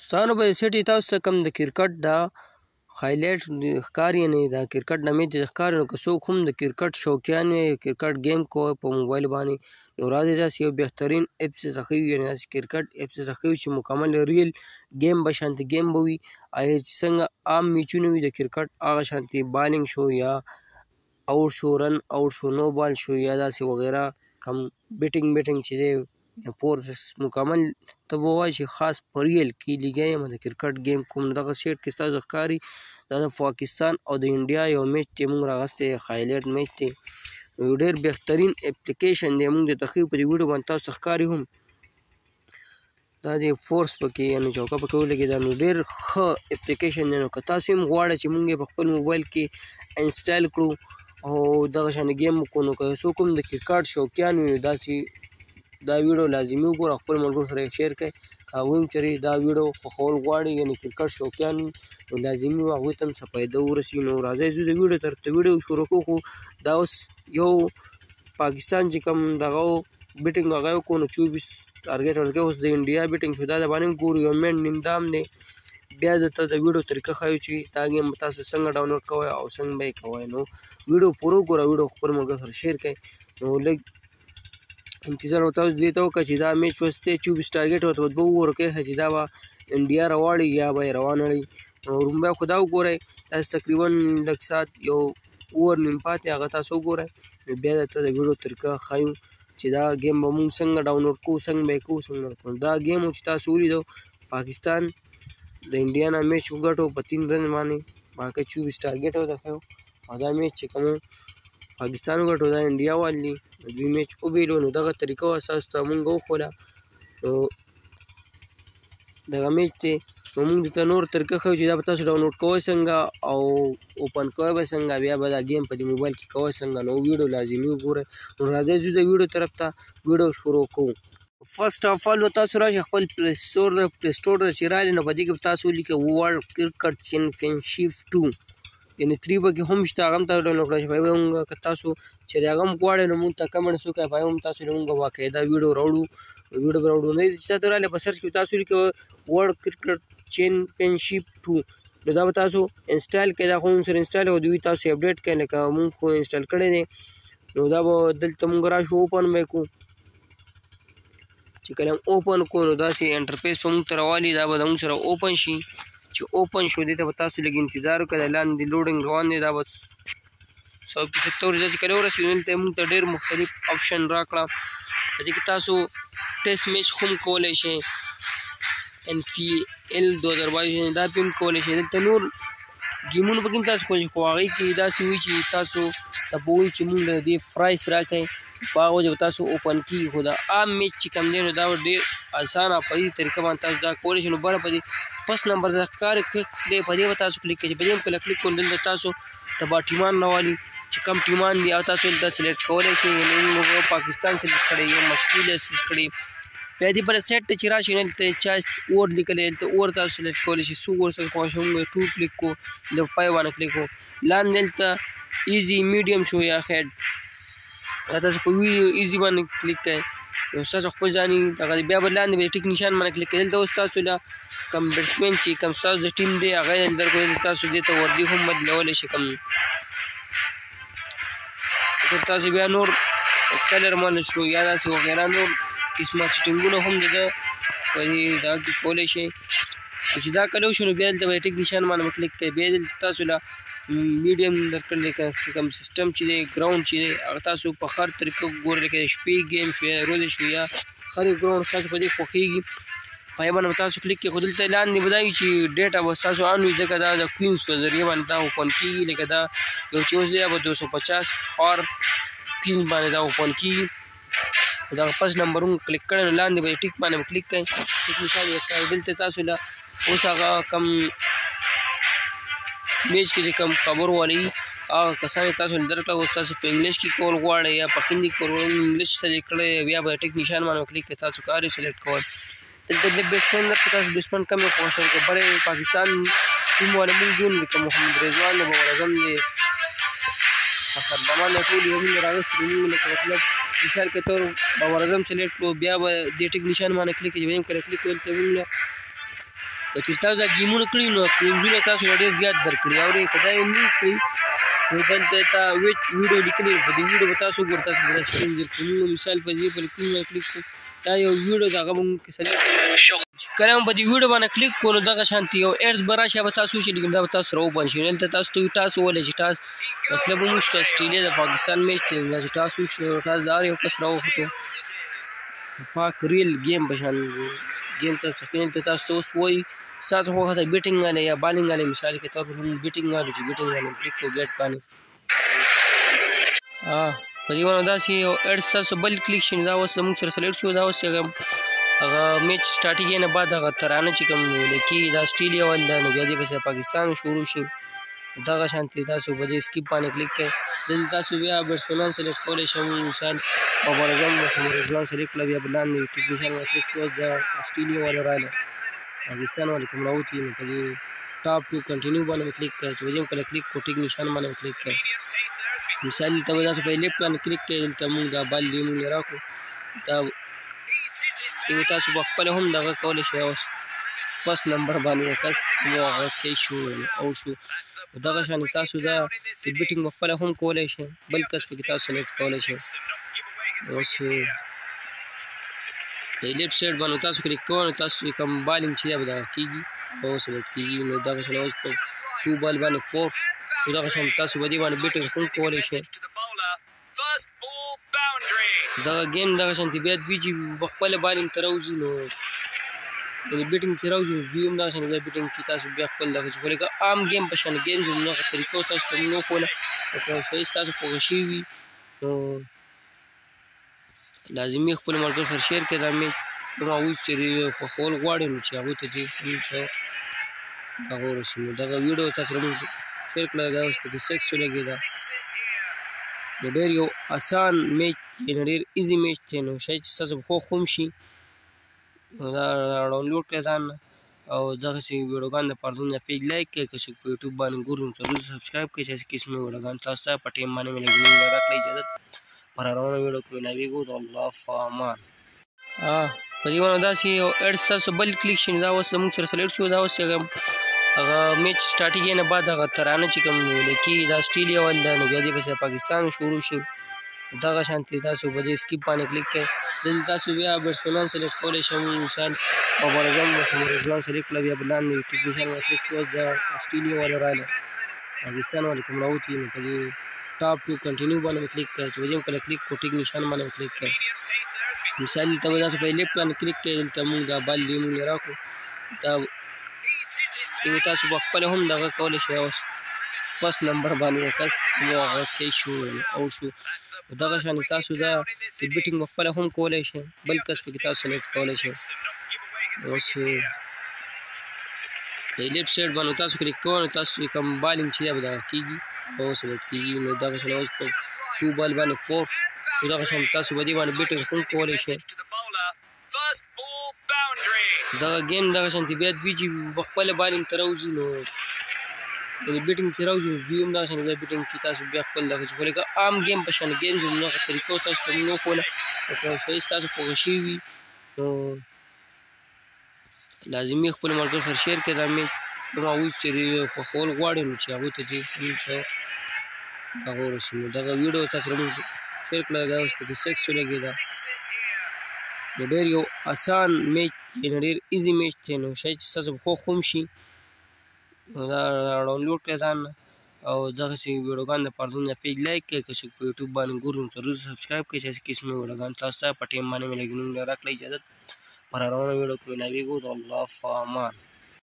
ستانو به سیټي تاسو کوم د کرکټ دا هایلایټ ښکاري، یعنې دا کرکټ د میچ ښکاري. نو که څوک هم د کرکټ شوقیان وي، کرکټ ګیم کوي په موبایل باندې، نو راځئ داسې یو بهترین اپ څخه ښیو، یعنې داسې کرکټ اپ څخه ښیو چې مکمل ریل ګیم به شانتې ګیم به وي. چې څنګه عام میچونه وي د کرکټ، هغه شانتې بالینګ شو یا اوټ شو، رن اوټ شو، نو بال شو یا داسې وغیره، کم بیټینګ چې دی پور مکمل ته به وایي چې خاص په ریل کې لګیا یم د کرکټ ګیم کوم. دغه سیټ کې ستاسو ښکاري دا د پاکستان او د انډیا یو میچ دی، موږ راغستی هایلایټ میچ دی. یو ډېر بهترین اپلیکیشن دی، موږ درته ښیو په دې ویډیو باندې تاسو ښکاري هم دا دی فورس پکې، یعنې چوکه پکې ولګېده. نو ډېر ښه اپلیکیشن دی. نو که تاسو هم غواړئ چې موږ یې په خپل موبایل کې انسټال کړو او دغه شان ګیم وکړو، نو که څوک هم د کرکټ شوقیان وي، نو داسې دا ویډیو لازمي وګوره، خپل ملګرو سره یې شیر کړئ. که هغوی هم چېرې دا ویډیو خوښول غواړي، یعنې کرکټ شوقیان وي، نو لازمي وه هغوی ته هم څه فایده ورسي. نو راځئ ځو د ویډیو طرف ته، ویډیو شروع کړو. خو دا اوس یو پاکستان چې کوم دغه بیټینګ هغه یې وکړو، نو 24 ټارګېټ ورکړی. اوس د انډیا بیټینګ شو، دا د باندې هم ګورو، یو منټ نیم دام دی. بیا درته د ویډیو طریقه ښیو چې دا ګیم به تاسو څنګه ډاونلوډ کوئ او څنګه به یې کوئ. نو ویډیو پوره وګوره، ویډیو خپل ملګرو سره شیر کړئ. نو لږ انتظار به تاسو دې ته وکړئ چې دا میچ اوس دی 24 ټارګېټ ورته دوه اوور کېښه چې دا به انډیا راواړي یا به یې روانه. نو رومبی خو دا وګورئ، داسې تقریبا لږ ساعت یو اوور نیم پاتې، هغه تاسو وګورئ. نو بیا درته د ویډیو طریقه ښیو چې دا ګیم به موږ څنګه ډاونلوډ کوو، څنګه به یې کوو، څنګه به کوو. دا ګیم چې تاسو ولیدو، پاکستان د انډیا نه میچ وګټو په 3 رن باندې، باقي 24 ټارګېټ ورته ښیو. او دا میچ چې کوم پاکستان وګټو، دا انډیا والي دوی میچ وبېلو. نو دغه طریقه وه تاسو ته موږ وښوله. نو دغه میچ دی، نو موږ درته نور طریقه ښیو چې دا به تاسو ډاونلوډ کوئ څنګه او اوپن کوئ به څنګه، بیا به دا ګیم په دې موبایل کې کوئ څنګه. نو ویډیو لازمي وګورئ. نو راځئ ځو د ویډیو طرف ته، ویډیو شروع کوو. فرست اف آل به تاسو راشئ خپل پلی سټور ته چې راغلئ، نو په دې کې به تاسو ولیکئ ورلډ کرکټ چمپینشپ 2، یعنې 3 پکې هم شته، هغه هم تاسو ډاونلوډ کړئ. په موږ که تاسو چېرې هغه هم غواړئ، نو موږ ته کمنټس وکړئ، په هم تاسو له موږ باقاعده ویډیو راوړو، ویډیو به راوړو. نه چې تاسو راغلئ په سرچ کې تاسو ولیکئ ورلډ کرکټ چمپینشپ 2، نو دا به تاسو انسټال کړئ. دا خو موږ سره انسټال او دوی تاسو اپډیټ کړئ، لکه موږ خو انسټال کړی دی. نو دا به دلته موږ راشو اوپن به یې کړو. چې کله اوپن کړو، نو داسې انټرفیس به موږ ته راوالي، دا به د موږ سره اوپن شي. چې اوپن شو، دې ته به تاسو لږ انتظار وکړئ، دا لاندې لوډینګ روان دی، دا به 175 چې کله ورسېږي، دلته موږ ته ډېر مختلف اپشن راکړه. په دې کې تاسو ټیسټ میچ هم کولی شئ، ان سی ال 2022 دا هم کولی شئ. دلته نور ګیمونه پکې هم تاسو کولی شئ، خو هغې کې داسې وي چې تاسو ته به وایي چې موږ له دې پرایس راکړئ، په هغه وجه به تاسو اوپن کېږي. خو دا عام میچ چې کوم دی، نو دا ډېر اسانه په دې طریقه باندې تاسو دا کولی شئ. نو بله په دې فرست نمبر د ښکاري کلیک دی، په دې به تاسو کلیک کړئ. چې په دې هم کله کلیک کړو، دلته تاسو ته به ټیمان راوالي چې کوم ټیمان دي، او تاسو دلته سلیکټ کولی شئ. یعنې موږ یو پاکستان سلیکټ کړی، یو آسټرالیا سلیکټ کړی. بیا دې بله سیټ ته چې راشئ، دلته چایس اور لیکلی، دلته اور تاسو سلیکټ کولی شئ. څو اور سره خوښ شو، موږ 2 کلیک کړو، د 5 باندې کلیک کړو. لاندې دلته ایزي میډیم شو یا هیډ، دا تاسو په ایزي باندې کلیک کړئ، نو ستاسو خپل ځان یې دغه دی. بیا به لاندې به ټیک نشان باندې کلیک کړئ. دلته اوس تاسو له کوم بیټسمین چې کوم ستاسو د ټیم دی، هغه یې درکړو. دلته تاسو دې ته وردی هم بدلولی شئ، کوم تاسو بیا نور کلر باندې شو یا داسې وغیره نور قسمه سیټینګونه هم د ده په دې دغه کې کولی شئ. چې دا کله وشو، نو بیا دلته به ټیک نشان باندې به کلیک کړئ. بیا دلته تاسو له میډیم درکړل دی، کوم سیستم چې دی، ګراوند چې دی، هغه تاسو په هر طریقه ګورئ، لکه د شپې ګیم شو یا ورځې شو یا هر یو ګراوند ستاسو په دې خوښېږي، په هغې باندې به تاسو کلیک کړئ. خو دلته لاندې به دا وي چې ډیټا به ستاسو آن وي، ځکه دا د کوینز په ذریعه باندې دا اوپن کېږي. لکه دا یو چې اوس دی، دا به 250 اور کوینز باندې دا اوپن کېږي. دغه فرست نمبرونه کلیک کړئ، نو لاندې به یې ټیک باندې به کلیک کړئ، ټیک نشان یې کړئ. دلته تاسو له اوس هغه کوم میچ کې چې کوم خبر والی هغه کسان یې تاسو له درکړه. اوس تاسو په انګلیش کې کول غواړئ یا په هندي کول غواړئ، انګلیش سلیکټ کړئ، بیا به ټیک نشان باندې کلیک کړئ، تاسو کار یې سلیکټ کول. دلته بیا بیټسمین درکړه، تاسو بیټسمین کم یې خوښ شئ. که بلې پاکستان ټیم والا موږ دي، لکه محمد رضوان دی، بابر اعظم دی، فخر زمان دی، ټول یې موږ راغستي دي. موږ لکه مطلب مثال کې تور بابر اعظم سلیکټ کړو، بیا به دې ټیک نشان باندې کلیک کړئ. چې بیا هم کله کلیک کړو، دلته موږ که چېرې تاسو دا ګیمونه کړي نو کوینزونه تاسو له ډېر زیات درکړي. اورئ که دا یې نه کړي نو دلته تا ویډیو لیکلې، په دې ویډیو به تاسو وګورئ، تاسو به داسې کوینز درکړي. موږ مثال په دې باندې کوین باندې کلیک کړو، دا یو ویډیو ده، هغه موږ سلیکټ کړو. کله هم په دې ویډیو باندې کلیک کړو نو دغه شانتې یو ایډز به راشي، به تاسو وشي، لیکن دا به تاسو سره اوپن شي. دلته تاسو ته ټاس ووهلی چې ټاس مطلب هم وشو، اسټرالیا د پاکستان میچ دی، دا چې ټاس وشو، ټاس د هر یو کس راوختو. پاک ریل ګیم په شان ګیم تاسو ته ښیي. دلته تاسو ته اوس وایي ستاسو خوښه ده بیټینګ باندې یا بالینګ باندې. مثال کې تاسو موږ بیټینګ باندې چې بیټینګ باندې کلیک کړو بیټ باندې په دې باندې داسې یو ایډز تاسو بل کلیک شي. دا اوس زموږ سره سلیکټ شو. دا اوس هغه میچ سټارټېږي نه بعد هغه ترانه چې کوم ویل کېږي دا اسټرالیا ول ده، نو بیا دې پسې پاکستان شروع شي. دغه شانتې تاسو په دې سکیپ باندې کلیک کړئ. دلته تاسو بیا بیټسمنان سلیکټ کولی شئ. مثال بابر اعظم محمد رضوان سلیکټ کړه، بیا به لاندې ټیک نشان باندې کلیک کړو. د اسټرالیا والو راغله، پاکستان والو کوم راوتي، نو په دې ټاپ ټو کنټینیو باندې به کلیک کړئ. چې په دې هم کله کلیک کړو ټیک نشان باندې به کلیک کړئ. مثال دلته به تاسو په لیفټ باندې کلیک کړئ. دلته موږ دا بال دی موږ راکړو، دا یو تاسو به خپله هم دغه کولی شئ. اوس فرست نمبر باندې کس مو هغه کیچ شو او شو. دغه شان تاسو دا بیټینګ به خپله هم کولی شئ، بل کس پکې تاسو سلیکټ کولی شئ. اوس په لیفټ سایډ باندې تاسو کلیک کوئ نو تاسو کوم بالینګ چې دی به دغه کېږي او سلیکټ کېږي. نو دغه شان اوس په 2 بال باندې 4، دغه شان تاسو به دې باندې بیټینګ هم کولی شئ. دغه ګیم دغه شان بیا دوی چې په خپله بالینګ ته راوځي نو یعنې بیټینګ ته راوځي نو دوی هم دغه شان بیا بیټینګ کوي. تاسو بیا خپل دغه چې لکه عام ګیم په شان ګیم زموږ هغه طریقو تاسو ته موږ وښوله. که شاید ستاسو خوښه شوي وي نو لازمي خپل ملګرو سره شیر کړئ. دا میچ کوم هغوی چې خوښول غواړي نو چې هغوی ته چې هم څه دغه ورسي. نو دغه ویډیو تاسو سره موږ شیر کړه. دا اوس پکې سکس ولګېده. نو ډېر یو اسان میچ یعنې ډېر ایزي میچ دی، نو شاید چې ستاسو به خوښ هم شي. نو دا ډاونلوډ کړئ ځان نه او دغسې ویډیوګان دپاره زموږ پیج لایک کړئ. که څوک په یوټیوب باندې ګوري نو ضرور سبسکرایب کړئ چې داسې قسمه ویډیوګان تاسو ته په ټایم باندې ملګري. موږ راکړئ اجازت، پر روانه ویډیو کې ملاویږو. د الله په امان. په دې باندې داسې یو ایډز تاسو بل کلیک شي. نو دا اوس زموږ سره سلیکټ شو. دا اوس هغه میچ سټارټېږي نه بعد هغه ترانه چې کوم ویل کېږي دا اسټرالیا ول ده، نو بیا دې پسې پاکستان شروع شي. دغه شانتې تاسو په دې سکیپ باندې کلیک کړئ. دلته تاسو بیا بیټسمنان سلیکټ کولی شئ. مثال بابر اعظم محمد رضوان سلیکټ کړه، بیا به لاندې ټیک نشان باندې کلیک کړو. د اسټرالیا والو راغله، پاکستان والو کوم راوتي، نو په دې ټاپ ټو کنټینیو باندې به کلیک کړئ. چې په دې هم کله کلیک کړو ټیک نشان باندې به کلیک کړئ. مثال دلته به تاسو په لیفټ باندې کلیک کړئ. دلته موږ دا بال دی موږ راکړو، دا یو تاسو به خپله هم دغه کولی شئ. اوس فرست نمبر باندې کس مو هغه کیچ شو او شو. دغه شان تاسو دا بیټینګ به خپله هم کولی شئ، بل کس پکې تاسو سلیکټ کولی شئ. اوس په لیفټ سایډ باندې تاسو کلیک کوئ نو تاسو کوم بالینګ چې دی به دغه کېږي او سلیکټ کېږي. نو دغه شان اوس په 2 بال باندې 4، دغه شان تاسو به دې باندې بیټینګ هم کولی شئ. دغه ګیم دغه شان بیا دوی چې په خپله بالینګ ته راوځي نو یعنې بیټینګ ته راوځي نو دوی هم دغه شان بیا بیټینګ کوي. تاسو بیا خپل دغه چې لکه عام ګیم په شان ګیم زموږ هغه طریقو تاسو ته موږ وښوله. که شاید ستاسو خوښه شوي وي نو لازمي خپل ملګرو سره شیر کړئ. دا میچ کوم هغوی چې خوښول غواړي نو چې هغوی ته چې هم څه دغه ورسي. نو دغه ویډیو تاسو سره موږ شیر کړه. دا اوس پکې سکس ولګېده. نو ډېر یو اسان میچ یعنې ډېر ایزي میچ دی، نو شاید چې ستاسو به خوښ هم شي. نو دا ډاونلوډ کړئ ځان نه او دغسې ویډیوګان دپاره زموږ پیج لایک کړئ. که څوک په یوټیوب باندې ګوري نو ضرور سبسکرایب کړئ چې داسې قسمه ویډیوګان تاسو ته په ټایم باندې ملګري. موږ راکړئ اجازت، پر روانه ویډیو کې ملاویږو. د الله په امان.